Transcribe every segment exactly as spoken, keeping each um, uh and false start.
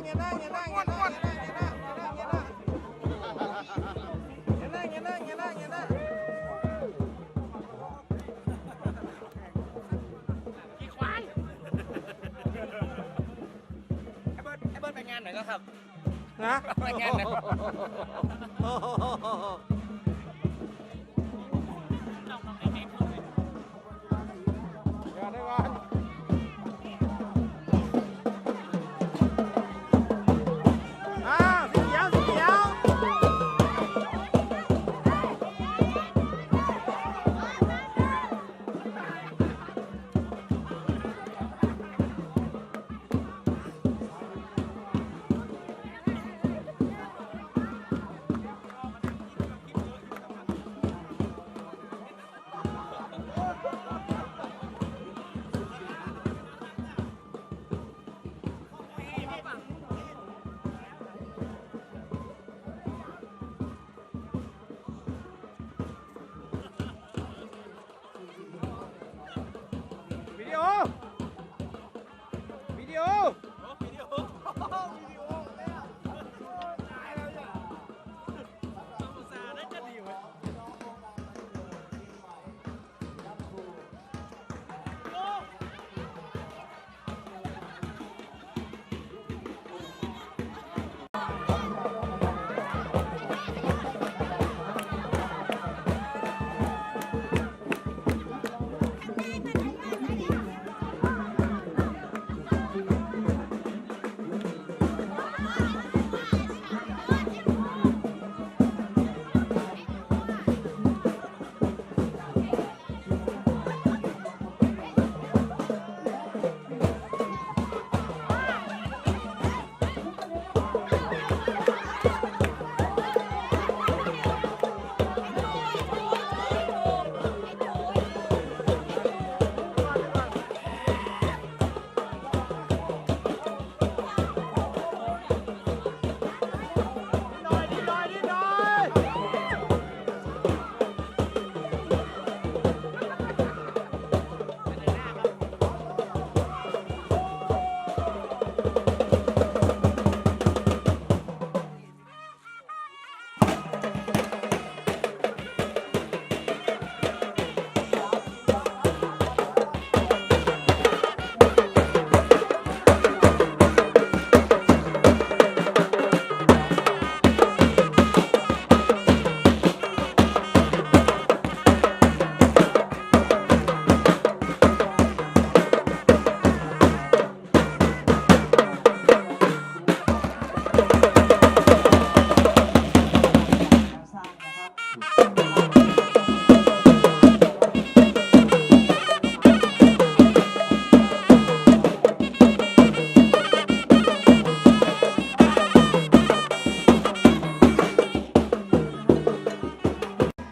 ขี้ควาย ไอ้เบิร์ด ไอ้เบิร์ดไปงานไหนแล้วครับ นะ ไปงานไหน อ่า สีเขียว สีเขียว วิดีโอ วิดีโอ วิดีโอ วิดีโอ ตายแล้วเนี่ย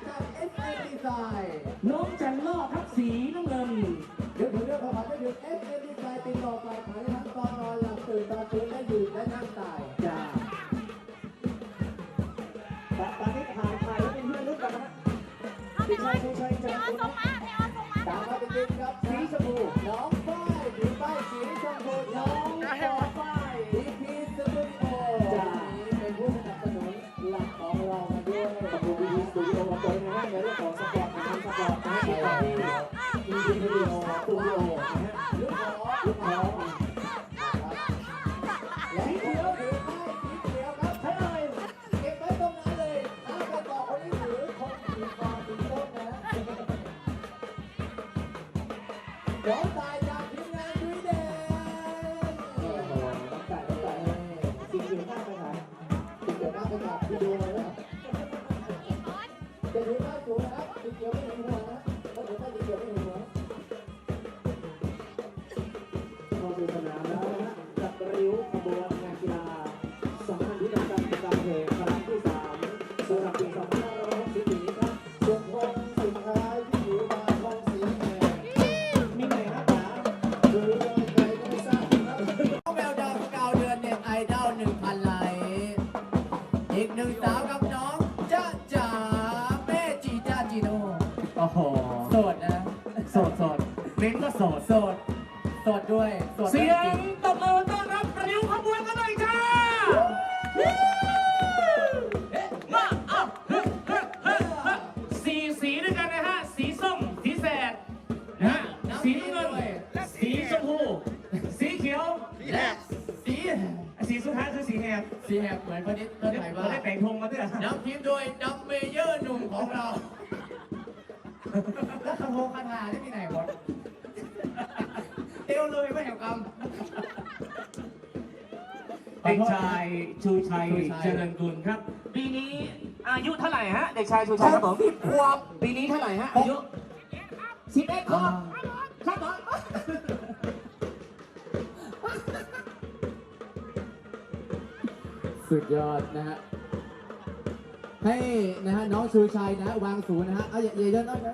จาก เอส เอ็ม Design น้องจันลอกครับ สีน้ำเงิน เดี๋ยวผมเรียกความหมายก็คือ เอส เอ็ม Design ติดต่อฝ่ายขายทั้งตอนนอนหลับตื่นตอนฟื้นและยืนและนั่งตาย จ้า ตอนนี้ถ่าย ถ่ายไว้เป็นที่ระลึกกันนะฮะ เอาไปออน ไปออนส่งมา ไปออนส่งมา ตามมาติดๆครับ สีชมพู น้องฝ้าย ถือป้ายสีชมพู น้องฝ้าย พีพี สตูดิโอ จ้า เป็นผู้สนับสนุนหลักของเรามาด้วย ขอบคุณ พีพี สตูดิโอ มาโปรยนะฮะ ในเรื่องของสปอต การทำสปอตนะฮะ ที่ พีพี สตูดิโอ นะฮะ ลูกหอ ลูกหอ และสีเขียว ถือป้ายสีเขียวครับ ใช่เลย เก็บไว้ตรงนั้นเลย ห้ามไปบอกคนที่ถือ คนถือซองสีส้มนะ น้องต่ายจากทีมงานดุยเด่น โอ้โห น้องต่าย น้องต่าย สีเขียวหน้าไปไหน สีเขียวหน้าไปไหน ไปดูเลยนะ จะถือป้ายสูงนะครับ สีเขียวไม่เห็นหัวนะ เพราะถือป้ายสีเขียวไม่เห็นหัว เข้าสู่สนามแล้วนะฮะ กับริ้วขบวนงานกีฬาสำคัญที่นำการประจำแห่งครั้งที่สาม สำหรับปีสองพันห้าร้อยหกสิบสี่นี้ครับ ส่วนคนสุดท้ายที่ถือมาครองสีแห่ง มีไหนครับป๋า คือใครก็ไม่ทราบครับ น้องแววดาว เก้าเดือน เน็ตไอดอล หนึ่งพันไลค์ อีกหนึ่งสาวกับน้องจ๊ะจ๋า แม่จีจ้าจีโน่ โอ้โห โสดนะ โสด โสด เบนก็โสด โสด โสดด้วย โสดด้วยจริง เสียงตบมือต้อนรับริ้วขบวนกันหน่อยจ้า สี สีสุดท้ายคือสีแหบ สีแหบเหมือนพอดี เพิ่นได้แป๋งธงมาด้วย นำทีมโดยดำเมเยอร์หนุ่มของเรา แล้วคาถงคาถานี่มีไหนวะ เตียวเลยไม่แหบกำ เด็กชายชูชัย ชูชัย เจริญกุลครับ ปีนี้อายุเท่าไหร่ฮะ เด็กชายชูชัยครับผม หกสิบขวบ ปีนี้เท่าไหร่ฮะ อายุ สิบเอ็ดขวบ อ่า ครับผม สุดยอดนะฮะ ให้นะฮะ น้องชูชัยนะฮะ วางศูนย์นะฮะ เอา อย่า อย่า อย่า อย่า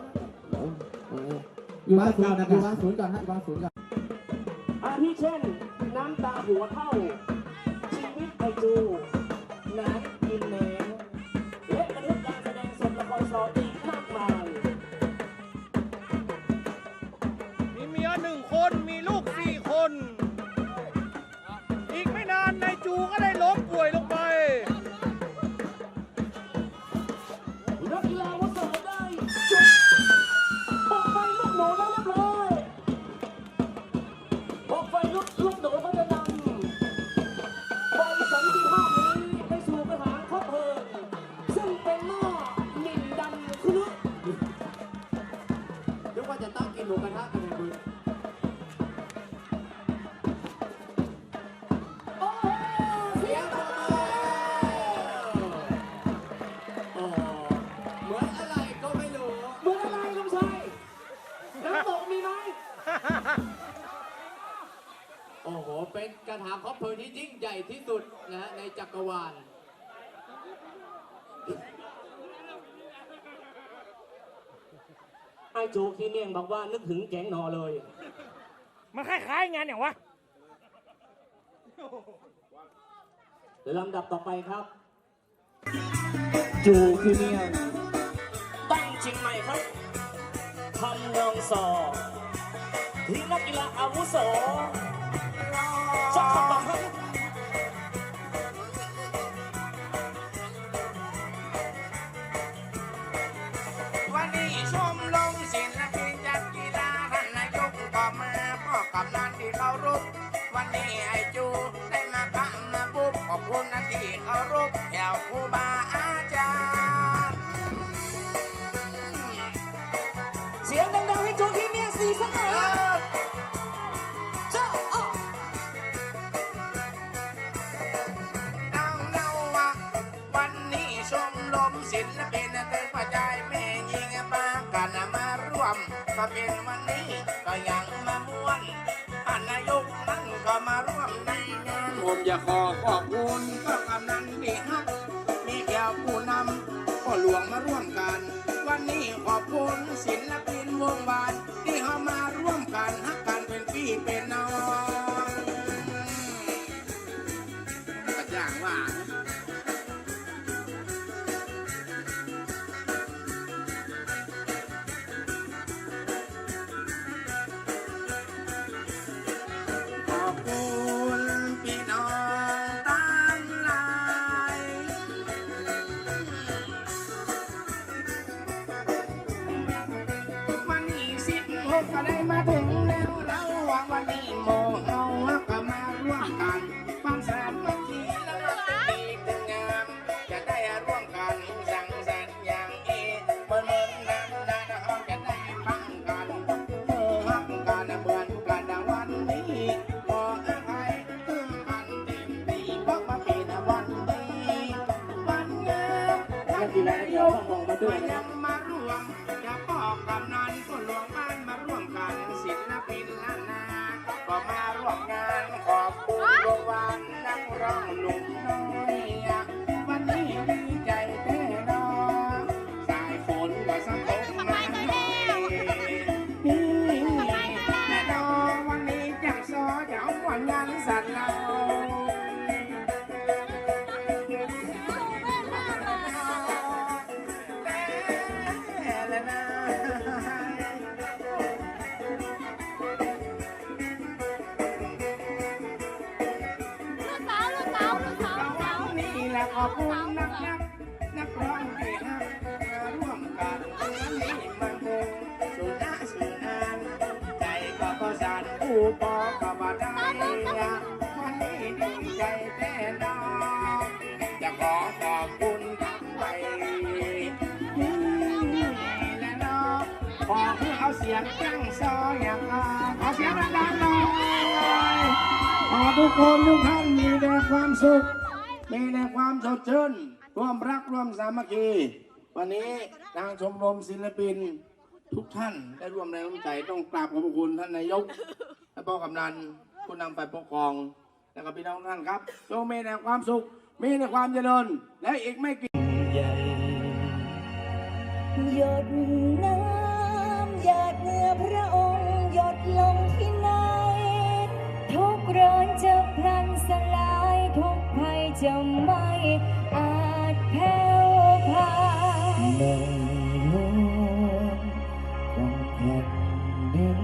อยู่วางศูนย์ วางศูนย์ก่อนนะ อยู่วางศูนย์ก่อนฮะ วางศูนย์ก่อน อาทิเช่น น้ำตาหัวเฒ่า ชีวิตไอ้จู หนานกินแหนง และบันทึกการแสดงสดละครซออีกมากมาย มีเมียหนึ่งคน มีลูกสี่คน อีกไม่นานนายจูก็ได้ล้มป่วยลงไป นักกีฬาอาวุโสได้จุดบั้งไฟลูกหนูแล้วเรียบร้อย บั้งไฟลูก ลูกหนูก็จะนำใบสันติภาพนี้ไปสู่กระถางคบเพลิง ซึ่งเป็นหม้อหมิ่นดำคุรุ นึกว่าจะตั้งกินหมูกระทะกันในมือ โอ้โห เสียงปรบมือ โอ้โห เหมือนอะไรก็ไม่รู้ เหมือนอะไรลุงชัย น้ำตกมีไหม โอ้โห เป็นกระถางคบเพลิงที่ยิ่งใหญ่ที่สุดนะฮะ ในจักรวาล ไอ้โจขี้เมี่ยงบอกว่านึกถึงแก๋งหน่อเลย มันคล้ายๆ งานอย่างวะ ลำดับต่อไปครับ จูขี้เมี่ยง ตั้งเชียงใหม่ครับ ทำนองซอ ทีมนักกีฬาอาวุโส จักรพันธ์ วันนี้ชมรมศิลปินจัดกีฬา ท่านนายกก็มา พ่อกำนันที่เคารพ วันนี้ไอ้จูได้มาปะมาปุ๊บ ขอบคุณนะที่เคารพ แถวครูบาอาจารย์ เสียงดังๆ ให้จูขี้เมี่ยงสี่สักหน่อย เออ เจ้า อ้อ เอาเนาะว่า วันนี้ชมรมศิลปินเต็มกระจาย แม่ญิงปากั๋นมาร่วม ก็เป๋นวันนี้ก็ยังมาม่วน ท่านนายกนั้นก็มาร่วมในงาน ผมอยากขอขอบคุณพ่อกำนันตี้ฮัก มีแก้วผู้นำ พ่อหลวงมาร่วมกั๋น วันนี้ขอบคุณศิลปินวงวาน ตี้เฮามาร่วมกั๋น ฮักกั๋นเป๋นปี้เป๋นน้อง ก็อย่างว่า ขอบคุณปี้น้องตังหลาย วันนี้สิบหกก็ได้มาเถิงแล้ว เฮาว่าวันนี้หมู่เฮาก็มาร่วมกั๋น ความสามัคคีและความเป็นดีเป็นงาม จะได้ร่วมกั๋นสังสรรค์อย่างอี้ เปิ้นเปิ้นนั้นนั้น เฮาจะได้ฟังกั๋น เออ ฮักกั๋นเหมือนกั๋นวันนี้ ขออภัย เออ กั๋นเต็มตี้ เพราะว่าเป๋นวันดี วันงาม นักกีฬาเดี่ยวของเราด้วย ยังมาร่วม เจ้าพ่อกำนัน ผู้หลวงบ้านมาร่วมกั๋น ศิลปินล้านนา ก็มาร่วมงาน ขอบคุณวงวานนักร้องหนุ่มน้อย วันนี้ดีใจ๋แต๊น้อ สายฝนก็สะตกมา นี่แต๊น้อ วันนี้จังซ้อ จะเอาม่วนงานสัตว์เล้า ลูกสาว ลูกสาว ลูกสาว ลูกสาว นี่แหละขอบคุณนักๆ นักร้องตี้ฮักมาร่วมกั๋น วันนี้มาเถิงสุดาสุดาน ใจ๋ก็ประสาน อู้ปอก็บ่ได้ วัน อยากตั้งซอยอยาก ขอเสียงดังๆ หน่อย ขอทุกคนทุกท่านมีแต่ความสุข มีแต่ความสดชื่น ร่วมรักร่วมสามัคคี วันนี้ทางชมรมศิลปินทุกท่านได้ร่วมแรงร่วมใจ ต้องกราบขอบพระคุณท่านนายก และพ่อกำนัน ผู้นำฝ่ายปกครอง และก็พี่น้องท่านครับ จงมีแต่ความสุข มีแต่ความเจริญ และอีกไม่กี่ หยดน้ำหยาดเหงื่อพระองค์หยดลงที่ไหน ทุกข์ร้อนจะพลันสลาย ทุกข์ภัยจะไม่อาจแผ่วพาน ในหลวงของแผ่นดิน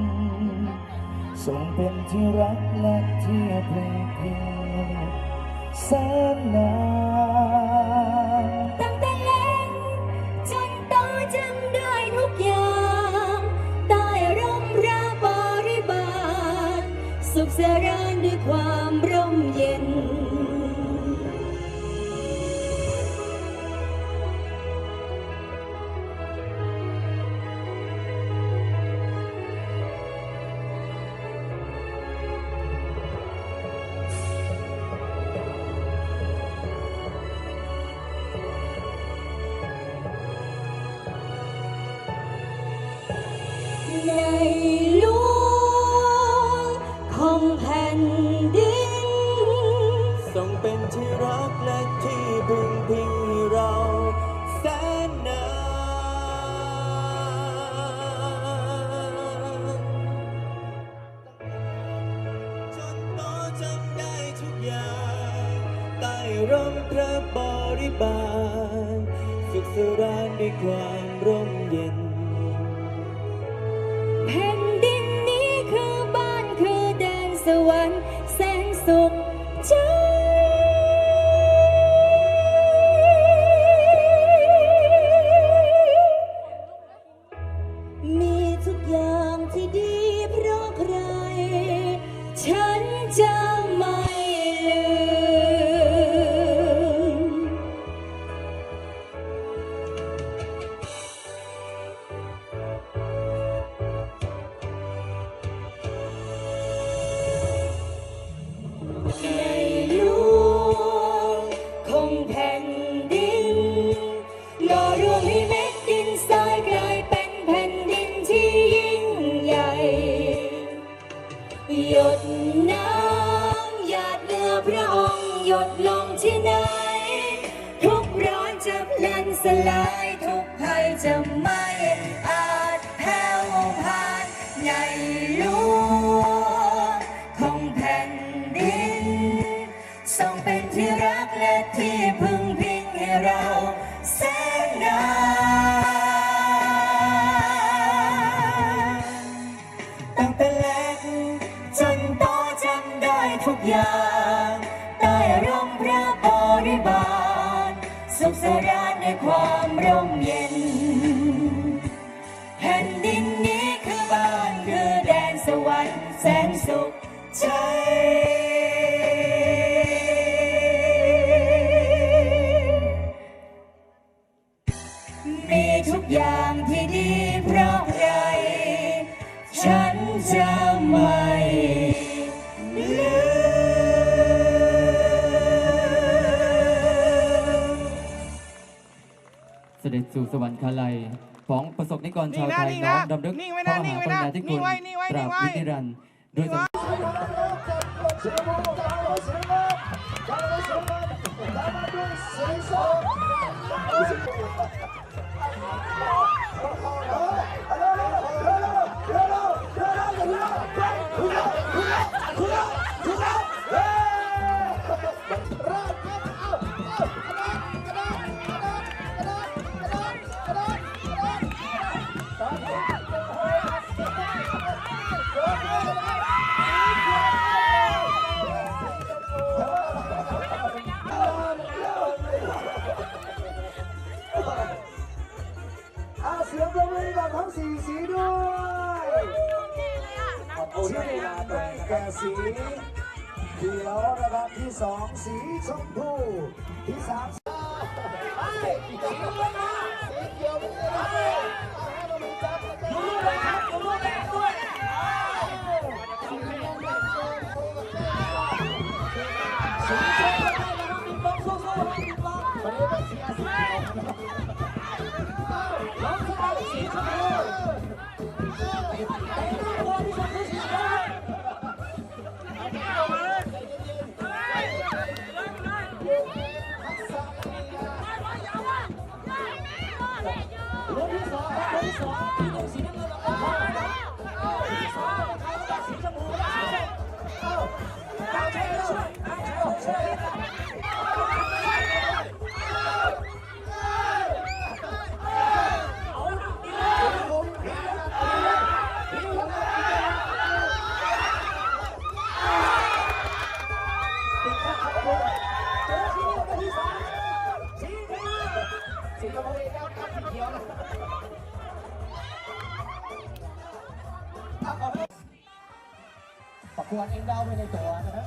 ทรงเป็นที่รักและที่พึ่งพิงแสนนาน ตั้งแต่เล็กจนโตจำได้ทุกอย่าง ใต้ร่มพระบริบาล สุขสรานด้วยความร่มเย็น ในหลวงของแผ่นดิน ทรงเป็นที่รักและที่พึ่งพิงเราแสนนาน จนโตจำได้ทุกอย่าง ใต้ร่มพระบริบาล สุขสรานด้วยความร่มเย็น แผ่นดินนี้คือบ้านคือแดนสวรรค์แสนสุขใจ มีทุกอย่างที่ดีเพราะใคร่ ฉันจะไม่ลืม ในหลวงของแผ่นดิน หล่อรวมให้เม็ดดินทรายกลายเป็นแผ่นดินที่ยิ่งใหญ่ หยดน้ำหยาดเหงื่อพระองค์หยดลงที่ไหน ทุกข์ร้อนจะพลันสลาย ทุกข์ภัยจะไม่อาจแผ่วพาน ในหลวงของแผ่นดิน ทรงเป็นที่รักและที่พึ่งพิงให้เราแสนนาน ตั้งแต่เล็กจนโตจำได้ทุกอย่าง ใต้ร่มพระบริบาล สุขสรานในความร่มเย็น แผ่นดินนี้คือบ้านคือแดนสวรรค์แสนสุขใจ มีทุกอย่างที่ดีเพราะใคร่ ฉันจะไม่ลืม เสด็จสู่สวรรคาลัย ของประสบนิกรชาวไทย น้อมรำลึกพระมหากรุณาธิคุณตราบนิรันดร์ ด้วยสำนึก อ่ะ เสียงปรบมือให้กับทั้งสี่สีด้วย ขอบคุณ ที่ได้แก่สีเขียวนะครับ ที่สองสีชมพู ที่สาม สีเขียว สีเขียว ดูรูปเลยครับ ดูรูปเล ประกวดเองเดาไปในตั๋วนะฮะ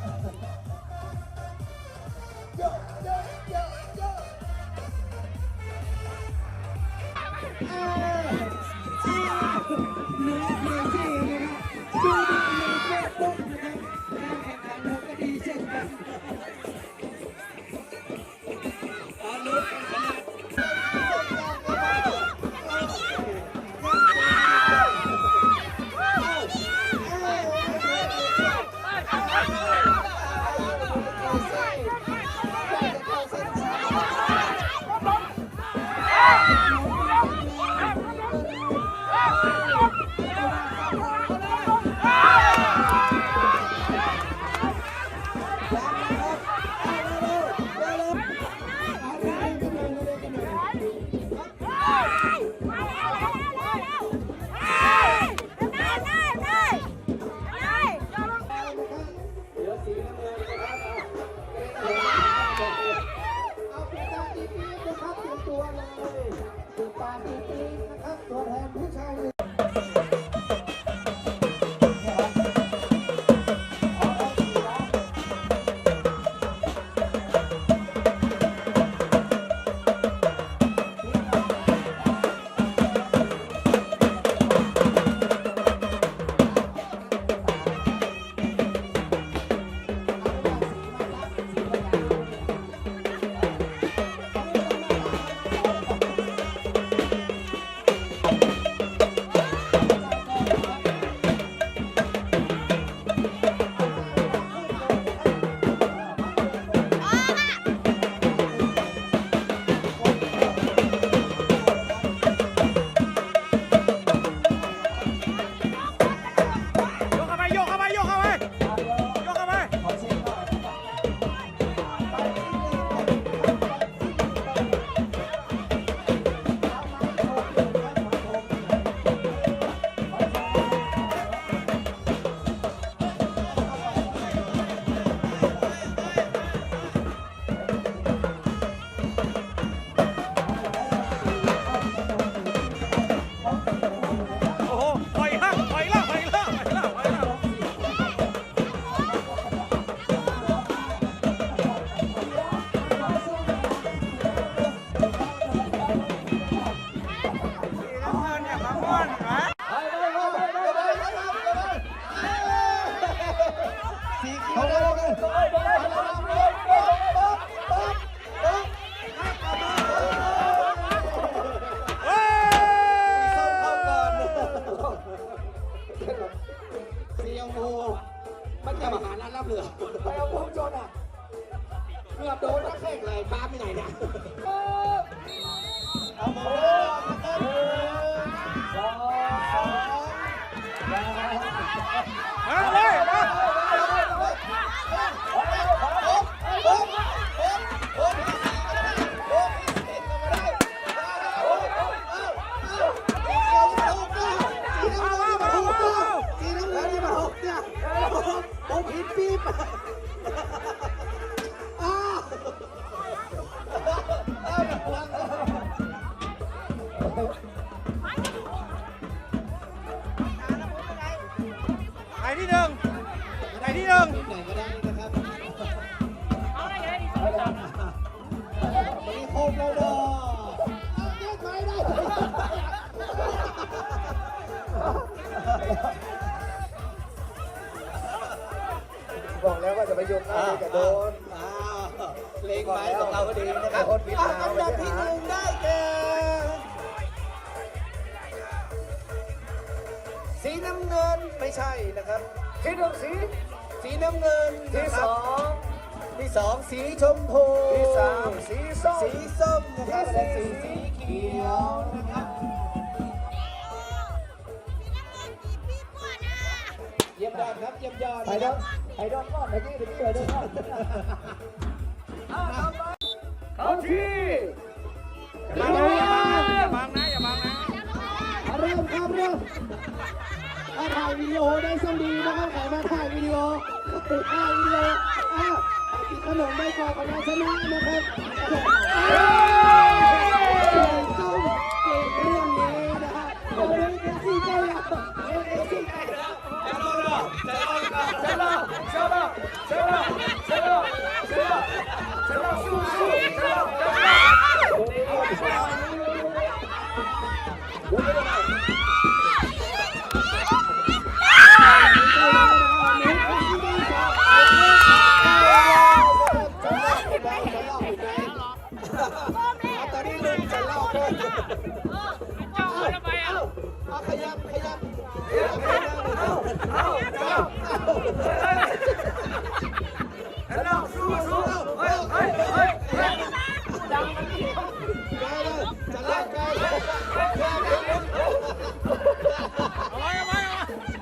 เหลือสีน้ำเงินนะครับ เอาปิดตาปี๊บนะครับ เตรียมตัวเลย ปิดตาปี๊บนะครับ ตัวแทนผู้ชาย โยกเข้าไป โยกเข้าไป โยกเข้าไป โยกเข้าไป โอ้โห ถอยละ ถอยละ ถอยละ ถอยละ ถอยละ สีเขียวเลย สีส้มเข้าก่อน สีชมพู มันจะมาหาร้านรับเหลือ ไปเอาพวกโจรอ่ะ เกือบโดนนักแข่งเลย พาไปไหนเนี่ย เอามาเลย สอง มาเลย มา สีน้ำเงินนี่มันหกเนี่ย ผมผิดปี๊บ อ้าว ไปที่หนึ่ง ไปที่หนึ่ง ไหนก็ได้นะครับ ไม่ครบแล้วเด้อ เอาเก็บไว้ได้ บอกแล้วว่าจะไปโยนข้าวกับโดน อ่า ดีนะครับ อ่ะ อันดับที่หนึ่งได้แก่ สีน้ำเงิน ไม่ใช่นะครับ ที่หนึ่งสี สีน้ำเงินนะครับ ที่สอง ที่สองสีชมพู ที่สามสีส้ม สีส้มนะครับ ที่สี่ และสีเขียวนะครับ เยี่ยมยอดครับ เยี่ยมยอด ไปดอก ไปดอกก่อน เมื่อกี้ เมื่อกี้ ไปดอกก่อน อ่ะ ต่อไป เข้าที่ อย่าบังนะ อย่าบังนะ อย่าบังนะ เริ่มครับ เริ่ม อ่ะ ถ่ายวิดีโอได้ส้มดีนะครับ ใครมาถ่ายวิดีโอ ถ่ายวิดีโอ อ่ะ กินขนมได้ก่อน คนนั้นชนะนะครับ ส้มเก่งเรื่องนี้นะฮะ ขอบคุณเอฟซีเจ้าหลัก เอฟซี ตอนนี้ลุงจะเล่าเรื่อง เอา เอา เอา ขยับ ขยับ ขยับ เอา เอา เอา เอา เอา สู้ สู้ เฮ้ย เฮ้ย เฮ้ย ได้เลย จะเล่าไง เอาไว้ เอาไว้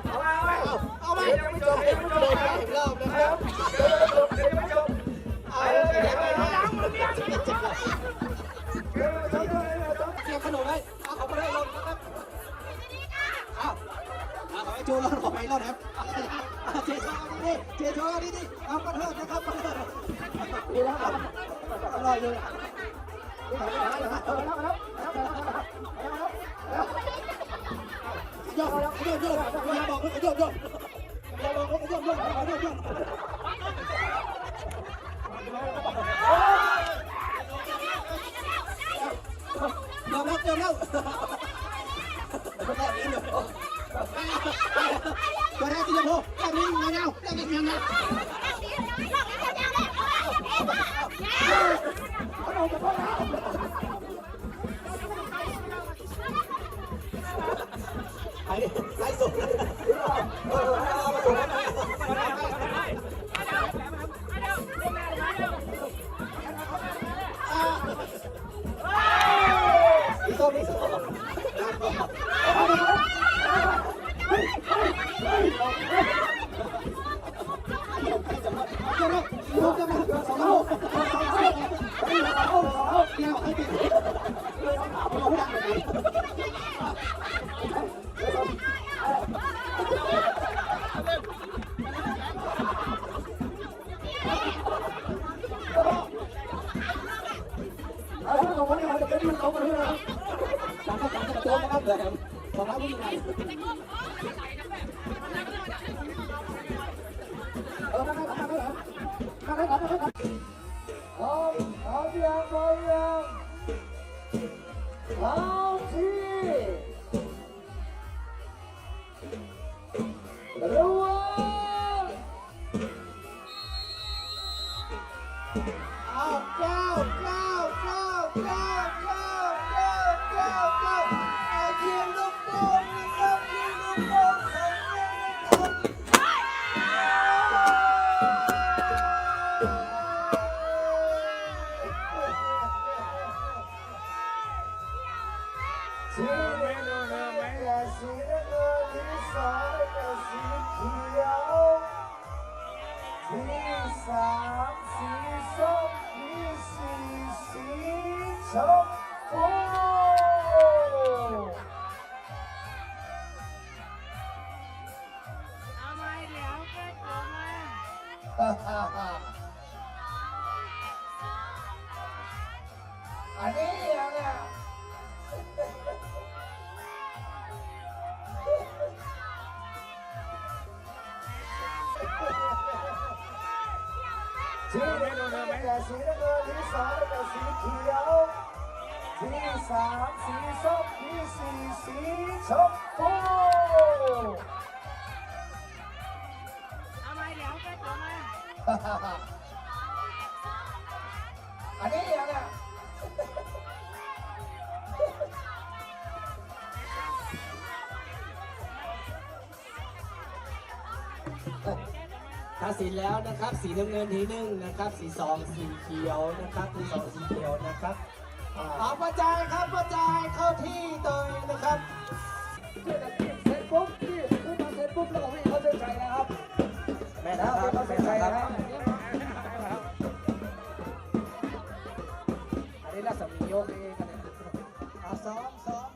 เอาไว้ เอาไว้ เอาไว้ ยังไม่จบ ยังไม่จบ อีกรอบนะครับ ยังไม่จบ ยังไม่จบ เอาเลย เตรียมขนมไว้ เอาของมาให้ลงนะครับ เอา เอาของไอ้โจรอด ของไอ้รอดครับ เอา เจ๊โชว์ดีๆ เจ๊โชว์ดีๆ เอา ขอโทษนะครับ ขอโทษ อร่อยอยู่ โยก โยก โยก อย่าบอกว่าโยก โยก โยก โยก โยก ยอมแล้ว ยอมแล้ว ตัวแรกที่จะโผล่ แรกนี้เงาๆ แรกนี้เงาๆ ไอ้ ไอ้สุด สีส้ม สีส้ม พร้อม พร้อมยัง พร้อมยัง พร้อมที่ ระวัง เอา เก้า เก้า เก้า เอา ยิงลูกโป่งนะครับ ยิงลูกโป่งสำเร็จนะครับ สีน้ำเงินได้แก่สีน้ำเงิน ที่สองได้แก่สีเขียว ที่สามสีส้ม ที่สี่สีชมพู เอาใหม่ เดี๋ยวแก้ตัวมา อันนี้ยังไง สีน้ำเงินได้แก่สีน้ำเงิน ที่สองได้แก่สีเขียว ที่สามสีส้ม ที่สี่สีชมพู เอาใหม่ เดี๋ยวแก้ตัวมา อันนี้ สีแล้วนะครับ สีน้ำเงินทีหนึ่งนะครับ สีสองสีเขียวนะครับ สีสองสีเขียวนะครับ อ่า เอาป้าจายครับ ป้าจายเข้าที่โตยนะครับ เสร็จปุ๊บ นี่ขึ้นมาเสร็จปุ๊บ แล้วก็วิ่งเข้าเส้นชัยนะครับ แม่นนะครับ แล้ววิ่งเข้าเส้นชัยนะ แม่นนะครับ อันนี้รัศมียกเองนะเนี่ย อ่ะ ซ้อม ซ้อม